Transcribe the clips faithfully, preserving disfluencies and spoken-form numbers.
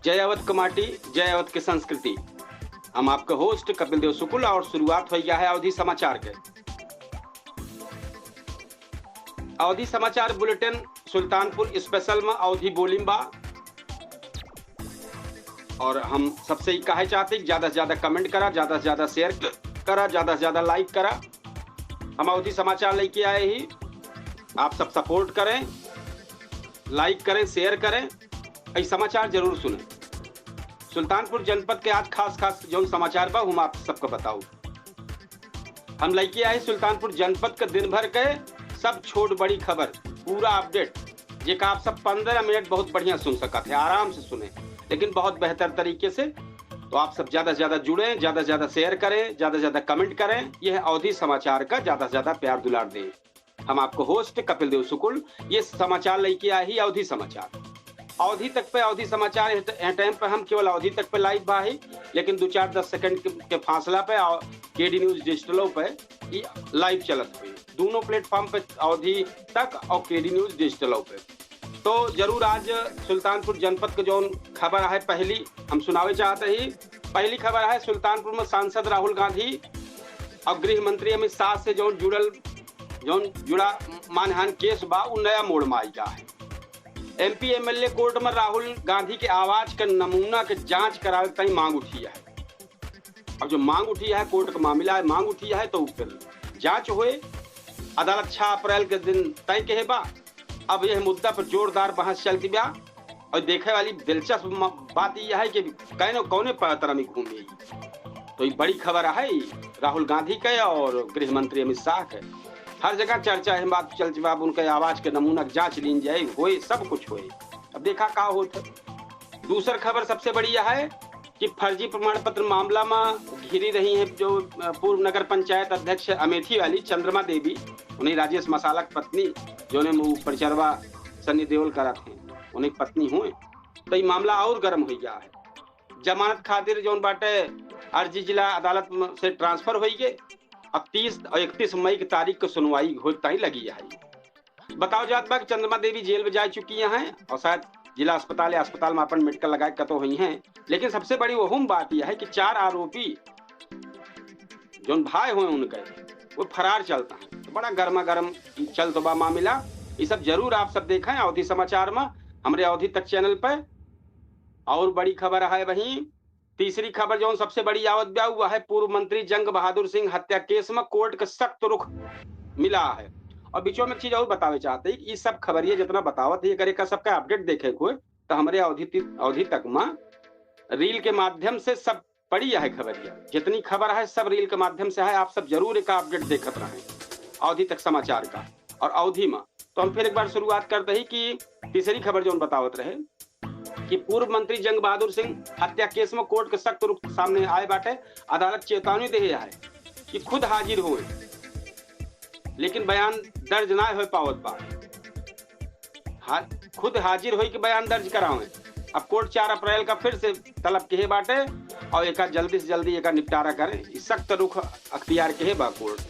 जय अवध के माटी, जय अवध के संस्कृति। हम आपके होस्ट कपिल देव शुक्ल और शुरुआत होइ गया है अवधी समाचार के। अवधी समाचार बुलेटिन सुल्तानपुर स्पेशल में अवधी बोली में बा। और हम सबसे ही कहे चाहते कि ज्यादा से ज्यादा कमेंट करा, ज्यादा से ज्यादा शेयर करा, ज्यादा से ज्यादा लाइक करा। हम अवधी समाचार लेके आए ही, आप सब सपोर्ट करें, लाइक करें, शेयर करें, ई समाचार जरूर सुनें। सुल्तानपुर जनपद के आज खास खास जौन समाचार बा, हम आप सबके बताऊ। हम लेके आए सुल्तानपुर जनपद के दिन भर के सब छोट बड़ी खबर, पूरा अपडेट, जेका आप सब पन्द्रह मिनट बहुत बढ़िया सुन सकत है, आराम से सुने, लेकिन बहुत बेहतर तरीके से। तो आप सब ज्यादा से ज्यादा जुड़ें, ज्यादा से ज्यादा शेयर करें, ज्यादा से ज्यादा कमेंट करें। यह अवधी समाचार का ज्यादा से ज्यादा प्यार दुलार दें। हम आपको होस्ट कपिल देव शुक्ल, ये समाचार लेके आए ही अवधी समाचार। अवधी तक पे अवधी समाचार एह, एह टाइम पे हम केवल अवधी तक पे लाइव बा ही, लेकिन दो चार दस सेकंड के, के फासला पे और केडी न्यूज डिजिटलों पे ई लाइव चलत हुई। दोनों प्लेटफॉर्म पे अवधी तक और केडी न्यूज डिजिटलों पे। तो जरूर आज सुल्तानपुर जनपद के जौन खबर है पहली हम सुनावे चाहते ही। पहली खबर है सुल्तानपुर में सांसद राहुल गांधी और गृह मंत्री अमित शाह से जौन जुड़ल, जौन जुड़ा मानहान केस बा, उ नया मोड़ में आई गया है। एमपी एमएलए कोर्ट में राहुल गांधी के आवाज के नमूना के जांच करावे ताई मांग उठी है। अब जो मांग उठी है, कोर्ट का मामला है, मांग उठी है, तो फिर जांच होए। अदालत छह अप्रैल के दिन तय कहे बा। अब यह मुद्दा पर जोरदार बहस चलती बा और देखे वाली दिलचस्प म-, बात यह है कि कौन, कौने परतरा में घूमे। तो ये बड़ी खबर है राहुल गांधी के और गृह मंत्री अमित शाह के। हर जगह चर्चा है, बात चलती बा, उनके आवाज के नमूना के जांच लीन जाए, होए, सब कुछ होए। अब देखा का होत है। दूसर खबर सबसे बड़ी यह है कि फर्जी प्रमाण पत्र मामला में घिरी रही हैं जो, अ, पूर्व नगर पंचायत अध्यक्ष अमेठी वाली चंद्रमा देवी, उन्हीं राजेश मसाला की पत्नी, जो ने मुँह परिचरवा सनी देओल करत हैं, उन्हीं की पत्नी हुए, तो ये मामला और गर्म हो गया है। जमानत खातिर जौन बाटे अर्जी जिला अदालत में से ट्रांसफर होई गए। अब तीस और इकतीस मई की तारीख को सुनवाई होत ताई लगी है। बताओ जात बा कि चंद्रमा देवी जेल में जा चुकी हैं और शायद जिला अस्पताल या अस्पताल में अपन मेडिकल लगाए कतो हुई हैं। लेकिन सबसे बड़ी वहुम बात यह है कि चार आरोपी जौन भाई हुए उनके, वो फरार चलता है। तो बड़ा गर्मा गर्म चलत बा मामला। ये सब जरूर आप सब देखें अवधी समाचार में, हमरे अवधी तक चैनल पे। और बड़ी खबर है वहीं तीसरी खबर जौन सबसे बड़ी आवत बा, वह है पूर्व मंत्री जंग बहादुर सिंह हत्या केस में कोर्ट के सख्त रुख मिला है। और बीचों में एक चीज और बतावे चाहते हैं कि ई सब खबरिया जितना बतावत है, अगर एकर सबका अपडेट देखे को है, तो हमरे अवधी ति-, अवधी तक में रील के माध्यम से सब पड़ी है खबरिया। जितनी खबर है सब रील के माध्यम से है, आप सब जरूर एक अपडेट देखत रहें अवधी तक समाचार का। और अवधी में तो हम फिर एक बार शुरुआत करते ही कि तीसरी खबर जौन बतावत रहे कि पूर्व मंत्री जंग बहादुर सिंह हत्या केस में कोर्ट के सख्त रुख सामने आए बाटे। अदालत चेतावनी दे है कि खुद हाजिर होए, लेकिन बयान दर्ज ना हो पावत बा। हा-, खुद हाजिर होई के बयान दर्ज करावें। अब कोर्ट चार अप्रैल का फिर से तलब किहे बाटे और एका जल्दी से जल्दी एका निपटारा करें। ई सख्त रुख अख्तियार किहे बा कोर्ट।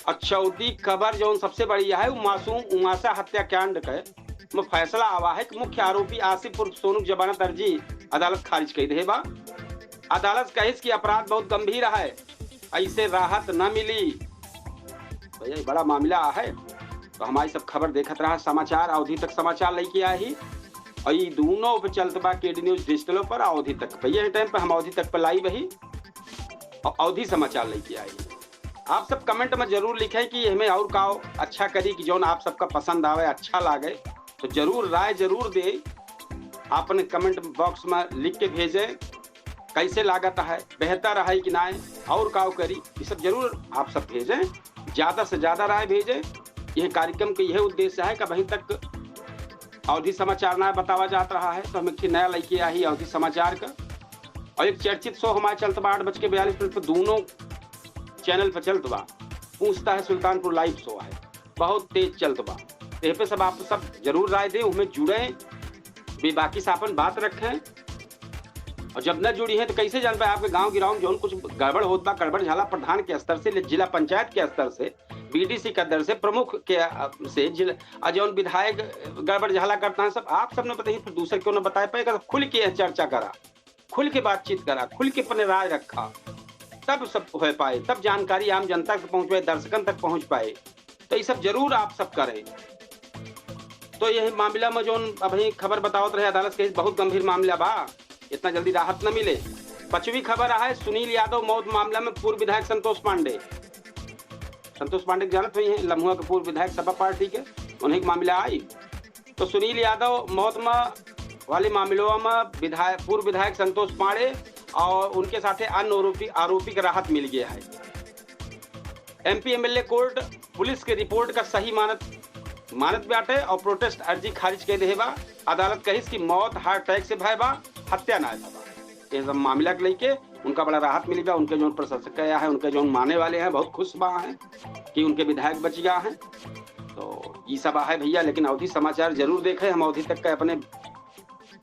और चौथी खबर जौन सबसे बड़ी है, वो मासूम उमाशा हत्याकांड के में फैसला आवा है कि मुख्य आरोपी आसिफ उर्फ सोनू की जमानत अर्जी अदालत खारिज कर दे बा। अदालत कहिस कि अपराध बहुत गंभीर है, ऐसे राहत न मिली। भैया, ये बड़ा मामला है। तो हमारी सब खबर देखत रहा, समाचार अवधी तक समाचार लेके आए ही। और ये दोनों पे चलत बा केडी न्यूज डिजिटलों पर अवधी तक। भैया, ये टाइम पे हम अवधी तक पे लाइव ही और अवधी समाचार लेके आए ही। आप सब कमेंट में जरूर लिखें कि हमें और का अच्छा करी कि जौन आप सबका पसंद आवे, अच्छा लागे, तो जरूर राय जरूर दे। आपन कमेंट बॉक्स में लिख के भेजें, कैसे लागत है, बेहतर है कि ना, और का करी, ये सब जरूर आप सब भेजें, ज्यादा से ज्यादा राय भेजें। यह कार्यक्रम का यह उद्देश्य है कि अभी तक अवधी समाचार ना बतावा जात रहा है, तो हम एक ठे नया लेके आई अवधी समाचार का। और एक चर्चित शो हमारे चलत बा आठ बज के बयालीस मिनट पर, दोनों चैनल पर चलत बा, पूछता है सुल्तानपुर लाइव शो है, बहुत तेज चलत बा। तो एह पे सब आप सब जरूर राय दें, उनमें जुड़ें, बेबाकी से अपन बात रखें। और जब न जुड़ी हैं तो कैसे जान पाए आपके गांव गिराव में जौन कुछ गड़बड़ होत बा, गड़बड़ झाला प्रधान के स्तर से ले जिला पंचायत के स्तर से, बीडीसी का दर से, प्रमुख के, अ, से जिल-, आ जौन विधायक गड़बड़ झला करता है सब, आप सब ने बताइए, फिर दूसर क्यों ना बताए पाए? अगर खुल के यह चर्चा करा, खुल के बातचीत करा, खुल के अपने राय रखा, तब सब हो पाए, तब जानकारी आम जनता तक पहुँच पाए, दर्शकन तक पहुँच पाए। तो ये सब जरूर आप सब करें। तो यही मामला में जौन अभी खबर बतावत रहे, अदालत के बहुत गंभीर मामला बा, इतना जल्दी राहत न मिले। पचवीं खबर है, सुनील यादव मौत मामला में पूर्व विधायक संतोष पांडे। संतोष पांडे के जानत हुई हैं, लम्हुआ के पूर्व विधायक सपा पार्टी के, उन्हीं के मामला आई। तो सुनील यादव मौत में वाले मामलों में विधायक, पूर्व विधायक संतोष पांडे और उनके साथे अन्य आरोपी, आरोपी के राहत मिल गया है। एमपी एमएलए कोर्ट पुलिस के रिपोर्ट का सही मानत, मानत बाटे और प्रोटेस्ट अर्जी खारिज कर देहे बा। अदालत कहिस कि मौत हार्ट अटैक से भय बा, हत्या ना भय बा। ये सब मामला के लेके उनका बड़ा राहत मिली बा। उनके जौन प्रशंसक है, उनके जौन माने वाले हैं, बहुत खुश बा हैं कि उनके विधायक बच गया है। तो ये सब आहे भैया, लेकिन अवधी समाचार जरूर देखे, हम अवधी तक के अपने।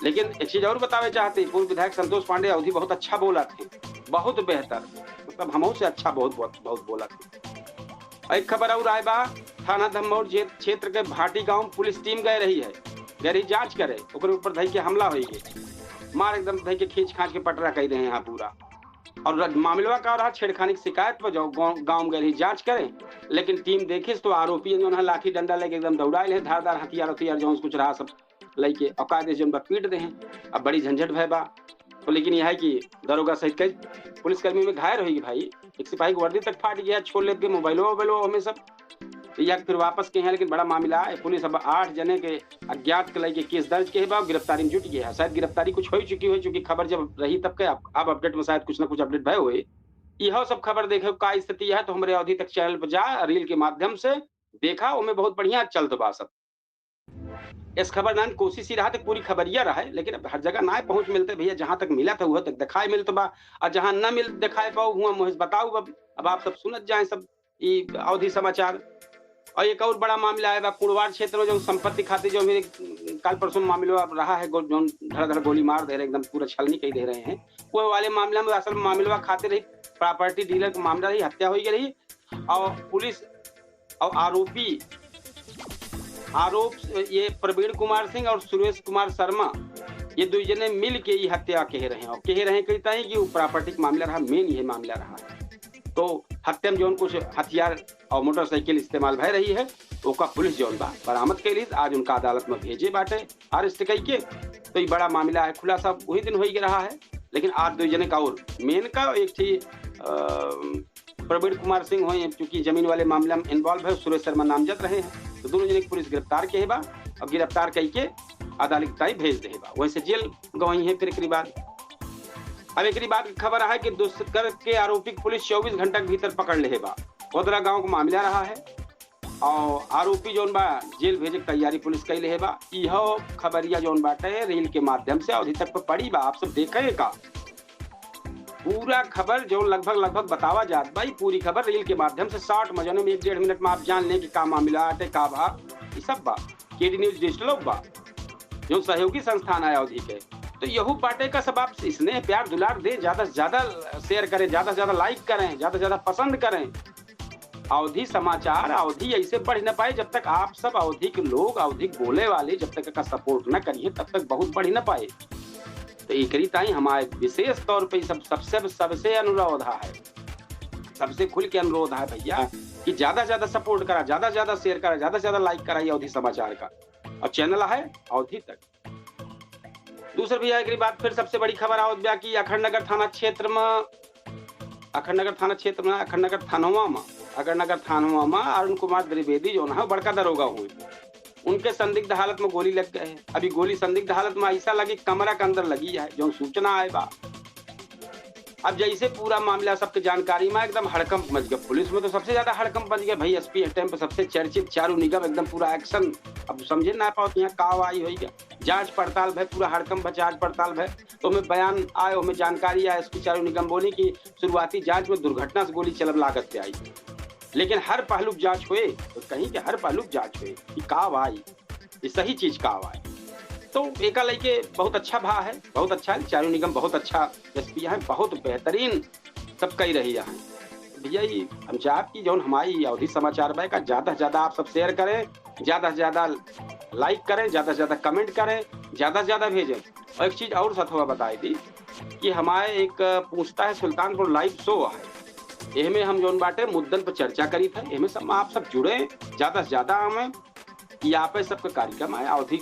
लेकिन एक चीज और बतावे चाहते, पूर्व विधायक संतोष पांडे अवधी बहुत अच्छा बोला थे, बहुत बेहतर, मतलब हमहू से अच्छा बहुत, बहुत, बहुत बोला थे। एक खबर और आए बा, थाना धमौर जे-, क्षेत्र के भाटी गांव पुलिस टीम गए रही है, गए रही जांच करे, ओकरे ऊपर धई के हमला हो गए, मार एकदम धई के खींच खांच के पटरा कह रहे हैं यहाँ पूरा। और रज-, मामलवा का रहा, छेड़खानी की शिकायत पर जो गांव, गांव में गए रही जांच करें, लेकिन टीम देखिस तो आरोपी जौन है लाठी डंडा लेके एकदम दौड़ाइल है, धारदार हथियार, हथियार जौन कुछ रहा सब लेके और कायदे से जौन बा पीट दे हैं। अब बड़ी झंझट भय बा। तो लेकिन यह है कि दरोगा सहित कई पुलिसकर्मी में घायल होगी भाई, एक सिपाही की वर्दी तक फाट गया, छोड़ लेत के मोबाइलो वोबाइलो हमें सब। तो यह फिर वापस के हैं, लेकिन बड़ा मामला है। पुलिस अब आठ जने के अज्ञात के लेके केस दर्ज के बा, गिरफ्तारी में जुट गया है। शायद गिरफ्तारी कुछ हो ही चुकी हो, चूंकि खबर जब रही तब के आप, आप अपडेट में शायद कुछ ना कुछ अपडेट भय हुए। यह सब खबर देखे का स्थिति है तो हमारे अवधी तक चैनल पर जा, रील के माध्यम से देखा, ओमे बहुत बढ़िया चलत बा सब। इस खबर नान कोशिश ही रहा तो पूरी खबरिया रहा है, लेकिन अब हर जगह ना पहुंच मिलते भैया, जहां तक मिला था वह तक दिखाई मिलत बा, और जहां न मिल दिखाई पाओ हुआ मुझे बताओ। अब, अब आप सब सुनत जाए सब ई अवधी समाचार। और एक और बड़ा मामला आए बा कुड़वार क्षेत्र में, जो संपत्ति खातिर जो मेरे काल परसों मामला अब रहा है, गो-, जो धड़ाधड़ गोली मार दे रहे, एकदम पूरा छलनी कही दे रहे हैं, वो वाले मामला में असल मामला खातिर रही, प्रॉपर्टी डीलर का मामला रही, हत्या हो गई रही। और पुलिस और आरोपी, आरोप ये प्रवीण कुमार सिंह और सुरेश कुमार शर्मा, ये दो जने मिल के ये हत्या कह रहे हैं और कह रहे हैं कहता है कि वो प्रॉपर्टी का मामला रहा, मेन ये मामला रहा। तो हत्या में जौन कुछ हथियार और मोटरसाइकिल इस्तेमाल भय रही है, ओका पुलिस जौन बा बरामद कैली, आज उनका अदालत में भेजे बाटे अरेस्ट कई के। तो ये बड़ा मामला है, खुलासा वही दिन हो ही रहा है, लेकिन आज दो जने का और मेन का एक थी, अ, प्रवीण कुमार सिंह हो, चूंकि जमीन वाले मामला में इन्वॉल्व है, सुरेश शर्मा नामजद रहे हैं, तो दोनों जने के पुलिस गिरफ्तार के बा। अब गिरफ्तार कई के अदालत ताई भेज दे बा, वैसे जेल गवाही है। फिर एकरी बाद, अब एकरी बाद की खबर है कि दुष्कर्म के आरोपी के पुलिस चौबीस घंटा के भीतर पकड़ ले बा। ओदरा गांव का मामला रहा है और आरोपी जौन बा जेल भेजे के तैयारी पुलिस कैले है बा। इहो खबरिया जौन बाटे रील के माध्यम से अवधी तक पे पड़ी बा, आप सब देखे का। पूरा खबर जौन लगभग, लगभग बतावा जात बा, ई पूरी खबर रील के माध्यम से शॉर्ट में जौन में एक डेढ़ मिनट में आप जान लें कि का मामला आटे, का बा, ई सब बा। केडी न्यूज डिजिटल बा, जो सहयोगी संस्थान है अवधी के। तो यहू बाटे का सब आप स्नेह, प्यार, दुलार दे, ज्यादा से ज्यादा शेयर करें, ज्यादा से ज्यादा लाइक करें, ज्यादा से ज्यादा पसंद करें। अवधी समाचार, अवधी ऐसे बढ़ न पाए जब तक आप सब अवधी के लोग, अवधी के बोले वाले जब तक एका सपोर्ट न करिए तब तक बहुत बढ़ न पाए। तो एकरी ताई हमारे विशेष तौर पे सब, सबसे, सबसे अनुरोध है, सबसे खुल के अनुरोध है भैया कि ज्यादा से ज्यादा सपोर्ट करा, ज्यादा से ज्यादा शेयर करा, ज्यादा से ज्यादा लाइक करा ये अवधी समाचार का। और चैनल है अवधी तक। दूसर भैया, एकरी बाद फिर सबसे बड़ी खबर आवत बा कि अखंडनगर थाना क्षेत्र में, अखंडनगर थाना क्षेत्र में, अखंडनगर थानवा में, अखंडनगर थानवा में अरुण कुमार द्विवेदी जौन है बड़का दरोगा हुए, उनके संदिग्ध हालत में गोली लग गए है। अभी गोली संदिग्ध हालत में ऐसा लगी कमरा के अंदर लगी है, जौन सूचना आए बा। अब जैसे पूरा मामला सबके जानकारी में एकदम हड़कंप मच गया। पुलिस में तो सबसे ज्यादा हड़कंप मच गया भाई, एसपी टाइम पे सबसे चर्चित चारू निगम एकदम पूरा एक्शन। अब समझे ना पाओ तो यहाँ का आई हुई क्या, जांच पड़ताल भय, पूरा हड़कंप भय, जांच पड़ताल भय। तो हमें बयान आए, हमें जानकारी आए, एसपी चारू निगम बोली कि शुरुआती जांच में दुर्घटना से गोली चलब लागत पे आई, लेकिन हर पहलू के जांच हुए तो कहीं के हर पहलू के जांच हुए कि का आई, ये सही चीज का आई। तो एका लेके बहुत अच्छा भा है, बहुत अच्छा है, चारू निगम बहुत अच्छा एसपी है, बहुत बेहतरीन सब कही रही है। भैया, ई हम चाहब कि जौन हमारी अवधी समाचार बा, एका ज्यादा से ज्यादा आप सब share करें, ज्यादा से ज्यादा like करें, ज्यादा से ज्यादा comment करें, ज्यादा से ज्यादा भेजें। और एक चीज और सथवा बताई दी कि हमारे एक पूछता है सुल्तानपुर live show है, एहमे हम जौन बाटे मुद्दन पर चर्चा करी थे, एहमे सब आप सब जुड़े, ज्यादा से ज्यादा आवें। ई आपे सबके कार्यक्रम है, अवधी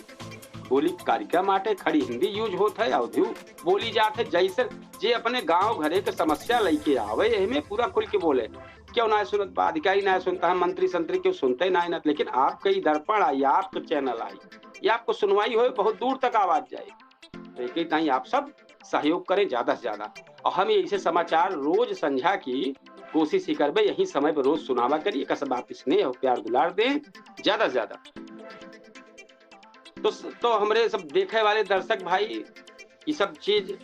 बोली कार्यक्रम आटे, खड़ी हिंदी use होत है, अवधी बोली जात है। जैसे जे अपने गांव घरे के समस्या लेके आवे, एहमे पूरा खुल के बोले। क्यों ना सुनत बा, अधिकारी ना सुनता है, मंत्री संत्री क्यों सुनते ना, ना, लेकिन आपके ई दर्पण आई, आपके channel आई, ये आपको सुनवाई होए, बहुत दूर तक आवाज जाए। तो एक ही ताई आप सब सहयोग करें ज्यादा से ज्यादा, और हम ऐसे समाचार रोज संझा की कोशिश ही करबे, यही समय पर रोज सुनावा करी। एक सब आप स्नेह और प्यार दुलार दें ज्यादा से ज्यादा। तो, तो हमरे सब देखे वाले दर्शक भाई, ये सब चीज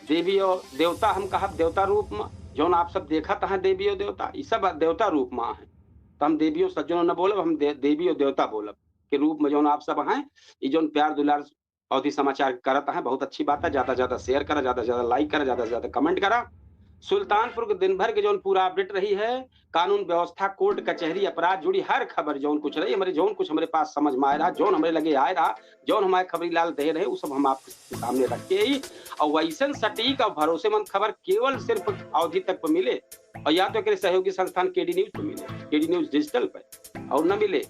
देवी और देवता हम कहब, देवता रूप में जौन आप सब देखत हैं देवी और देवता, ये सब देवता रूप में है। तो हम देवियों सज्जनों न बोलब, हम दे-, देवी और देवता बोलब के रूप में जौन आप सब हैं, ये जौन प्यार दुलार अवधी समाचार करत हैं, बहुत अच्छी बात है। ज्यादा से ज्यादा share करा, ज्यादा से ज्यादा like करा, ज्यादा से ज्यादा comment करा। सुल्तानपुर के दिन भर के जौन पूरा update रही है, कानून व्यवस्था, कोर्ट कचहरी, अपराध जुड़ी हर खबर जौन कुछ रही, हमरे जौन कुछ हमरे पास समझ में आए रहा, जौन हमरे लगे आए रहा, जौन हमारे खबरी लाल दे रहे, वो सब हम आपके सामने रख के ही, और वैसन सटीक और भरोसेमंद खबर केवल सिर्फ अवधी तक पर मिले, और या तो एक सहयोगी संस्थान केडी न्यूज पर मिले, केडी न्यूज डिजिटल पर, और न मिले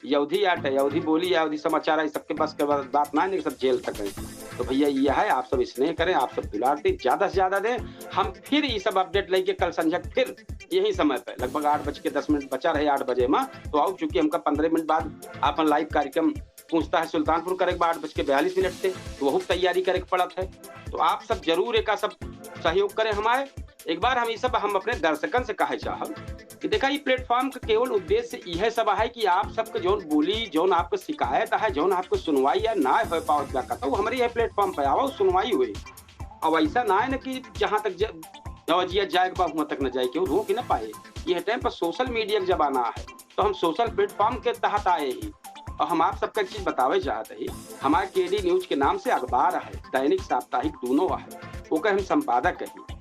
ये अवधी आट है, अवधी बोली है, अवधी समाचार है, सबके बस के बा-, बात ना है, सब जेल तक है। तो भैया, ये है, आप सब स्नेह करें, आप सब दुलार दें, ज्यादा से ज्यादा दें। हम फिर ये सब update लेके कल संझा फिर यही समय पे, लगभग आठ बज के दस मिनट बचा रहे, आठ बजे में, तो आओ, चूंकि हमका पन्द्रह मिनट बाद अपन live कार्यक्रम पूछता है सुल्तानपुर करे के बा आठ बज के बयालीस मिनट से, तो वहू तैयारी करे के पड़त है। तो आप सब जरूर एका सब सहयोग करें हमारे। एक बार हम ये सब, हम अपने दर्शकन से कहे चाहब कि देखा, ये platform का केवल उद्देश्य यह सब है कि आप सबके जौन बोली, जौन आपके शिकायत है, जौन आपके सुनवाई है, ना हो पावत बा कतौ, हमरे यह platform पे आवा, सुनवाई हुई। अब ऐसा ना है ना कि जहाँ तक ज-, दवजिया जाए के बा, हुआं तक न जाए, केहू रोक ही ना पाए। यह time पर social media का जमाना है, तो हम social platform के तहत आए ही। और हम आप सबका एक चीज बतावे चाहत ही, हमारे केडी न्यूज के नाम से अखबार है, दैनिक साप्ताहिक दोनों है, ओकर हम संपादक है।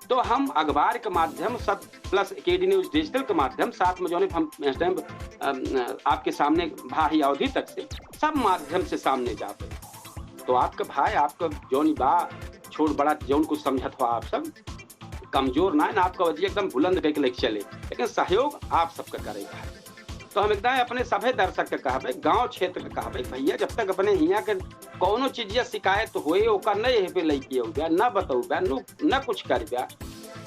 तो हम अखबार के माध्यम सब plus केडी न्यूज डिजिटल के माध्यम, साथ में जौन हम इस time, अम, आपके सामने भाई अवधी तक से सब माध्यम से सामने जाते हैं। तो आपका भाई, आपका जौन बा, छोट बड़ा जौन कुछ समझत हो आप सब, कमजोर ना है ना, आपका वजिया एकदम बुलंद करके लेके चले, लेकिन सहयोग आप सबका करेगा है। तो हम एकदम अपने सभे दर्शक के कहबे, गांव क्षेत्र के कहबे, भैया, जब तक अपने हियां के कौनो चीज या शिकायत होए, ओकर न यह पे लइके अउबा, न बतउबा, न, न कुछ करबा,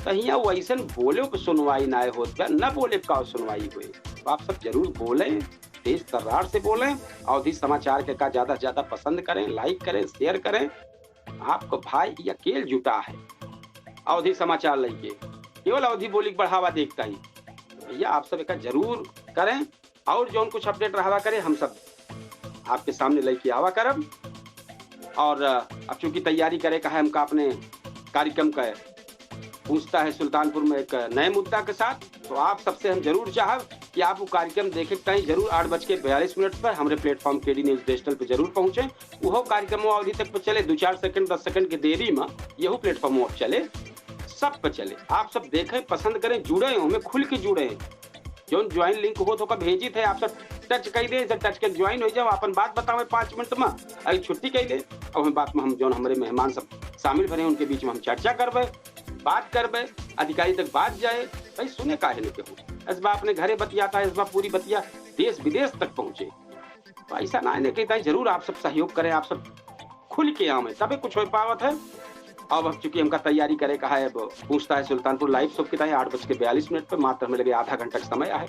तो हियां वैसन बोले पे सुनवाई ना होत बा, न बोले का सुनवाई होए। तो आप सब जरूर बोलें, तेज तर्रार से बोलें, अवधी समाचार के का ज्यादा से ज्यादा पसंद करें, like करें, share करें। आपको भाई ये अकेल जुटा है अवधी समाचार लइके, केवल अवधी बोली के बढ़ावा देखता ही। भैया, आप सब एका जरूर करें, और जौन कुछ update रहवा करे, हम सब आपके सामने लइके आवा करब। और, अ, अब चूंकि तैयारी करे का है हमका अपने कार्यक्रम का, पूछता है सुल्तानपुर में एक नए मुद्दा के साथ, तो आप सबसे हम जरूर चाहब कि आप वो कार्यक्रम देखे के ताईं जरूर आठ बज के बयालीस मिनट पर हमरे platform केडी न्यूज डिजिटल पर जरूर पहुंचे। वो कार्यक्रम वो अवधी तक पर चले, दो चार सेकंड, दस सेकंड के देरी में यहू platform वो अब चले, सब पर चले। आप सब देखें, पसंद करें, जुड़े, हमें खुल के जुड़े। जौन join link हो तो का भेजी थे, आप सब touch कइ दे, सब touch के join हो जाओ, अपन बात बतावे पाँच मिनट में, अरे छुट्टी कइ दे। अब हम बात में हम जौन हमरे मेहमान सब शामिल भरे, उनके बीच में हम चर्चा करबे, बात करबे, अधिकारी तक बात जाए, भाई सुने काहे नहीं केहू। इस बार अपने घरे बतियाता है, इस बार पूरी बतिया देश विदेश तक पहुंचे। तो ऐसा ना है कि ताई जरूर आप सब सहयोग करें, आप सब खुल के आवे, तबे कुछ हो पावत है। अब, अब चूंकि हमका तैयारी करे का है, अब पूछता है सुल्तानपुर live show के ताई आठ बज के बयालीस मिनट पे, मात्र हमें लगे आधा घंटा का समय है।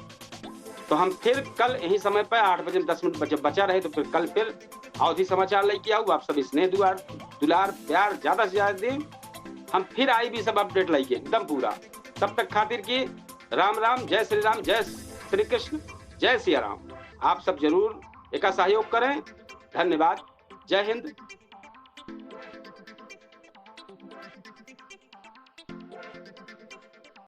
तो हम फिर कल यही समय पे आठ बजे में दस मिनट बचे, बचा रहे, तो फिर कल फिर अवधी समाचार लेके आऊ। आप सब स्नेह दुआर, दुलार, प्यार ज्यादा से ज्यादा दें। हम फिर आई भी सब update लेके एकदम पूरा। तब तक खातिर की राम राम, जय श्री राम, जय श्री कृष्ण, जय सिया राम। आप सब जरूर एका सहयोग करें। धन्यवाद। जय हिंद,